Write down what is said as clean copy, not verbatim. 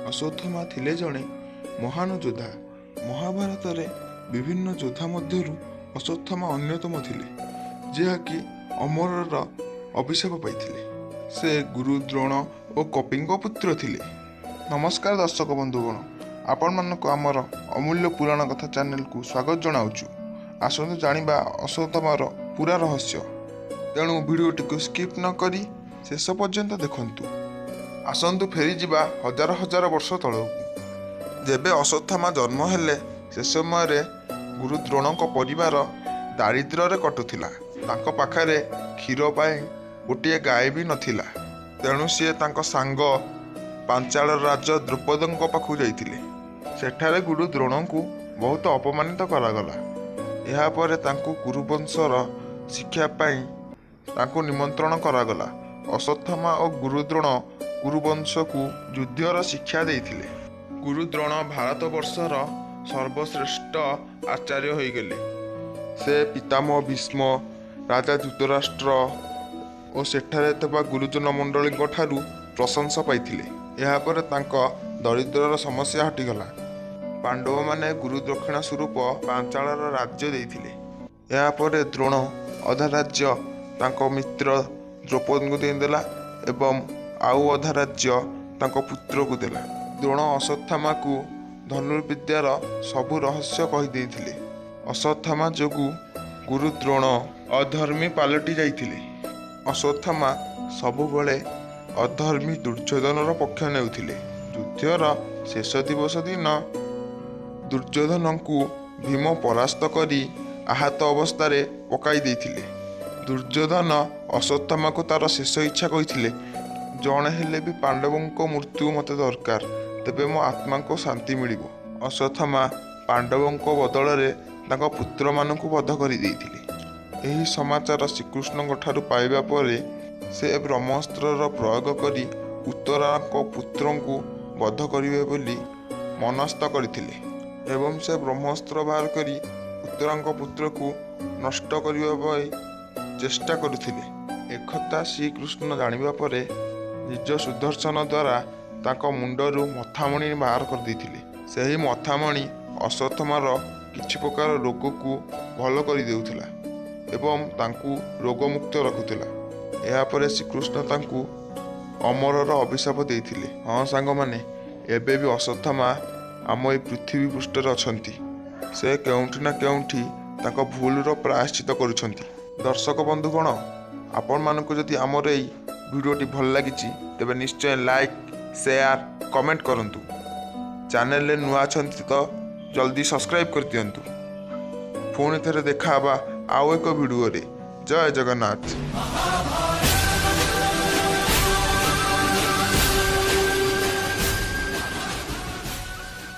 ଅଶ୍ୱତ୍ଥାମା ଥିଲେ ଜଣେ ମହାନ ଯୋଦ୍ଧା। ମହାଭାରତରେ ବିଭିନ୍ନ ଯୋଦ୍ଧା ମଧ୍ୟରୁ ଅଶ୍ୱତ୍ଥାମା ଅନ୍ୟତମ ଥିଲେ, ଯାହାକି ଅମରର ଅଭିଶାପ ପାଇଥିଲେ। ସେ ଗୁରୁ ଦ୍ରୋଣ ଓ କପିଙ୍କ ପୁତ୍ର ଥିଲେ। ନମସ୍କାର ଦର୍ଶକ ବନ୍ଧୁଗଣ, ଆପଣମାନଙ୍କୁ ଆମର ଅମୂଲ୍ୟ ପୁରାଣ କଥା ଚ୍ୟାନେଲକୁ ସ୍ୱାଗତ ଜଣାଉଛୁ। ଆସନ୍ତୁ ଜାଣିବା ଅଶ୍ୱତ୍ଥାମାର ପୁରା ରହସ୍ୟ। ତେଣୁ ଭିଡ଼ିଓଟିକୁ ସ୍କିପ୍ ନ କରି ଶେଷ ପର୍ଯ୍ୟନ୍ତ ଦେଖନ୍ତୁ। ଆସନ୍ତୁ ଫେରିଯିବା ହଜାର ହଜାର ବର୍ଷ ତଳକୁ। ଯେବେ ଅଶ୍ୱତ୍ଥାମା ଜନ୍ମ ହେଲେ, ସେ ସମୟରେ ଗୁରୁ ଦ୍ରୋଣଙ୍କ ପରିବାର ଦାରିଦ୍ର୍ୟରେ କଟୁଥିଲା। ତାଙ୍କ ପାଖରେ କ୍ଷୀର ପାଇଁ ଗୋଟିଏ ଗାଈ ବି ନଥିଲା। ତେଣୁ ସିଏ ତାଙ୍କ ସାଙ୍ଗ ପାଞ୍ଚାଳ ରାଜ ଦ୍ରୁପଦଙ୍କ ପାଖକୁ ଯାଇଥିଲେ। ସେଠାରେ ଗୁରୁ ଦ୍ରୋଣଙ୍କୁ ବହୁତ ଅପମାନିତ କରାଗଲା। ଏହାପରେ ତାଙ୍କୁ କୁରୁବଂଶର ଶିକ୍ଷା ପାଇଁ ତାଙ୍କୁ ନିମନ୍ତ୍ରଣ କରାଗଲା। ଅଶ୍ୱତ୍ଥାମା ଓ ଗୁରୁ ଦ୍ରୋଣ କୁରୁବଂଶକୁ ଯୁଦ୍ଧର ଶିକ୍ଷା ଦେଇଥିଲେ। ଗୁରୁ ଦ୍ରୋଣ ଭାରତବର୍ଷର ସର୍ବଶ୍ରେଷ୍ଠ ଆଚାର୍ଯ୍ୟ ହୋଇଗଲେ। ସେ ପିତାମହ ଭୀଷ୍ମ, ରାଜା ଧୃତରାଷ୍ଟ୍ର ଓ ସେଠାରେ ଥିବା ଗୁରୁଜନ ମଣ୍ଡଳୀଙ୍କ ଠାରୁ ପ୍ରଶଂସା ପାଇଥିଲେ। ଏହାପରେ ତାଙ୍କ ଦରିଦ୍ରର ସମସ୍ୟା ହଟିଗଲା। ପାଣ୍ଡବମାନେ ଗୁରୁ ଦକ୍ଷିଣା ସ୍ୱରୂପ ପାଞ୍ଚାଳର ରାଜ୍ୟ ଦେଇଥିଲେ। ଏହାପରେ ଦ୍ରୋଣ ଅଧା ରାଜ୍ୟ ତାଙ୍କ ମିତ୍ର ଦ୍ରୌପଦୀଙ୍କୁ ଦେଇଦେଲା ଏବଂ ଆଉ ଅଧା ରାଜ୍ୟ ତାଙ୍କ ପୁତ୍ରକୁ ଦେଲା। ଦ୍ରୋଣ ଅଶ୍ୱତ୍ଥାମାକୁ ଧନୁର୍ବିଦ୍ୟାର ସବୁ ରହସ୍ୟ କହିଦେଇଥିଲେ। ଅଶ୍ୱତ୍ଥାମା ଯୋଗୁଁ ଗୁରୁ ଦ୍ରୋଣ ଅଧର୍ମୀ ପାଲଟି ଯାଇଥିଲେ। ଅଶ୍ୱତ୍ଥାମା ସବୁବେଳେ ଅଧର୍ମୀ ଦୁର୍ଯ୍ୟୋଧନର ପକ୍ଷ ନେଉଥିଲେ। ଯୁଦ୍ଧର ଶେଷ ଦିବସ ଦିନ ଦୁର୍ଯ୍ୟୋଧନଙ୍କୁ ଭୀମ ପରାସ୍ତ କରି ଆହତ ଅବସ୍ଥାରେ ପକାଇ ଦେଇଥିଲେ। ଦୁର୍ଯ୍ୟୋଧନ ଅଶ୍ୱତ୍ଥାମାକୁ ତାର ଶେଷ ଇଚ୍ଛା କହିଥିଲେ, ଜଣେ ହେଲେ ବି ପାଣ୍ଡବଙ୍କ ମୃତ୍ୟୁ ମୋତେ ଦରକାର, ତେବେ ମୋ ଆତ୍ମାକୁ ଶାନ୍ତି ମିଳିବ। ଅଶ୍ୱତ୍ଥାମା ପାଣ୍ଡବଙ୍କ ବଦଳରେ ତାଙ୍କ ପୁତ୍ରମାନଙ୍କୁ ବଧ କରିଦେଇଥିଲେ। ଏହି ସମାଚାର ଶ୍ରୀକୃଷ୍ଣଙ୍କ ଠାରୁ ପାଇବା ପରେ ସେ ବ୍ରହ୍ମାସ୍ତ୍ରର ପ୍ରୟୋଗ କରି ଉତ୍ତରାଙ୍କ ପୁତ୍ରଙ୍କୁ ବଧ କରିବେ ବୋଲି ମନସ୍ଥ କରିଥିଲେ ଏବଂ ସେ ବ୍ରହ୍ମାସ୍ତ୍ର ବାହାର କରି ଉତ୍ତରାଙ୍କ ପୁତ୍ରକୁ ନଷ୍ଟ କରିବା ପାଇଁ ଚେଷ୍ଟା କରୁଥିଲେ। ଏକଥା ଶ୍ରୀକୃଷ୍ଣ ଜାଣିବା ପରେ ନିଜ ସୁଦର୍ଶନ ଦ୍ୱାରା ତାଙ୍କ ମୁଣ୍ଡରୁ ମଥାମଣି ବାହାର କରିଦେଇଥିଲେ। ସେହି ମଥାମଣି ଅଶ୍ୱତ୍ଥାମାର କିଛି ପ୍ରକାର ରୋଗକୁ ଭଲ କରିଦେଉଥିଲା ଏବଂ ତାଙ୍କୁ ରୋଗମୁକ୍ତ ରଖୁଥିଲା। ଏହାପରେ ଶ୍ରୀକୃଷ୍ଣ ତାଙ୍କୁ ଅମରର ଅଭିଶାପ ଦେଇଥିଲେ। ହଁ ସାଙ୍ଗମାନେ, ଏବେ ବି ଅଶ୍ୱତ୍ଥାମା ଆମ ଏଇ ପୃଥିବୀ ପୃଷ୍ଠରେ ଅଛନ୍ତି। ସେ କେଉଁଠି ନା କେଉଁଠି ତାଙ୍କ ଭୁଲର ପ୍ରାୟଶ୍ଚିତ କରୁଛନ୍ତି। ଦର୍ଶକ ବନ୍ଧୁଗଣ, ଆପଣମାନଙ୍କୁ ଯଦି ଆମର ଏଇ ଭିଡ଼ିଓଟି ଭଲ ଲାଗିଛି, ତେବେ ନିଶ୍ଚୟ ଲାଇକ୍, ସେୟାର, କମେଣ୍ଟ କରନ୍ତୁ। ଚ୍ୟାନେଲରେ ନୂଆ ଅଛନ୍ତି ତ ଜଲ୍ଦି ସବସ୍କ୍ରାଇବ୍ କରିଦିଅନ୍ତୁ। ପୁଣି ଥରେ ଦେଖା ହେବା ଆଉ ଏକ ଭିଡ଼ିଓରେ। ଜୟ ଜଗନ୍ନାଥ।